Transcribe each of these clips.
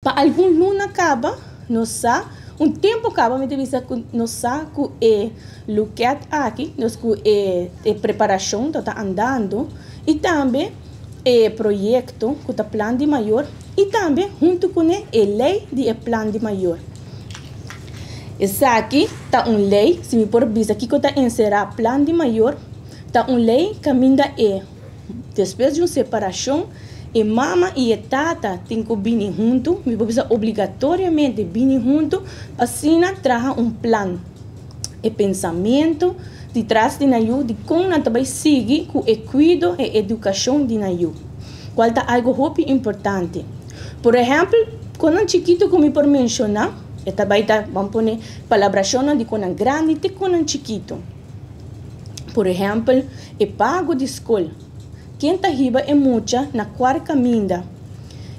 Pa algun luna kaba nos sa, un tempu kaba mi ta bisa ku nos sa ku e loket aki, nos ku e e preparashon ta ta andando i tambe e proyekto ku ta plan di mayor i tambe huntu kuné e lei di e plan di mayor. Esaki ta un lei, si mi por bisa kiko ta enserá plan di mayor, ta un lei kaminda e. Despues di un separashon, e mama i e tata tin ku bini huntu, mi por bisa obligatoriamente bini huntu, pa asina traha un plan. E pensamentu di tras di nan yu, di kon nan ta bai sigui ku e kuido, e edukashon di nan yu, kual ta algu hopi importante. Por ehèmpel, kon nan chikitu ku mi por menshoná, e ta bai ta, ban pone palabrashonnan di kon nan grandi te kon nan chikitu. Por ehèmpel, e pago di skol, ken ta hiba e mucha na kuar kaminda?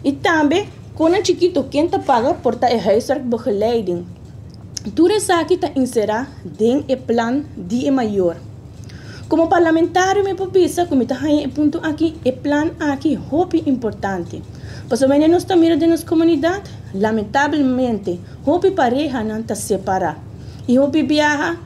I tambe, kon nan chikitu ken ta paga por ta e huiswerkbegeleiding? Tur esaki ta inserá den e plan di e mayor. Komo parlamentario mi por bisa ku mi ta haña e punto aki, e plan aki hopi importante. Pasobra manera nos ta mira den nos komunidat, lamentablemente hopi parehanan ta separá i hopi biaha,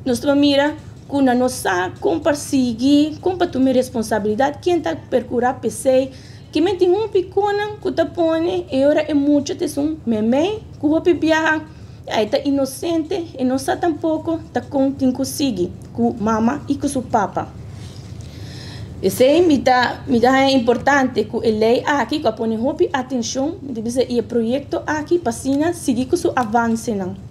Nos ta mira ku nan no sa kon pa sigui, kon pa tuma e responsabilidat, ken ta perkurá p'esei. Kimen tin hopi konan ku ta pone e ora e mucha ta esun memei ku hopi biaha e ta inosente, e no sa tampoko ta kon tin ku sigui ku mama i ku su papa. Esei mi ta mi ta haña importante ku e lei aki ku a pone hopi atenshon, mi ta bisa i e proyekto aki pa asina sigui ku su avansenan.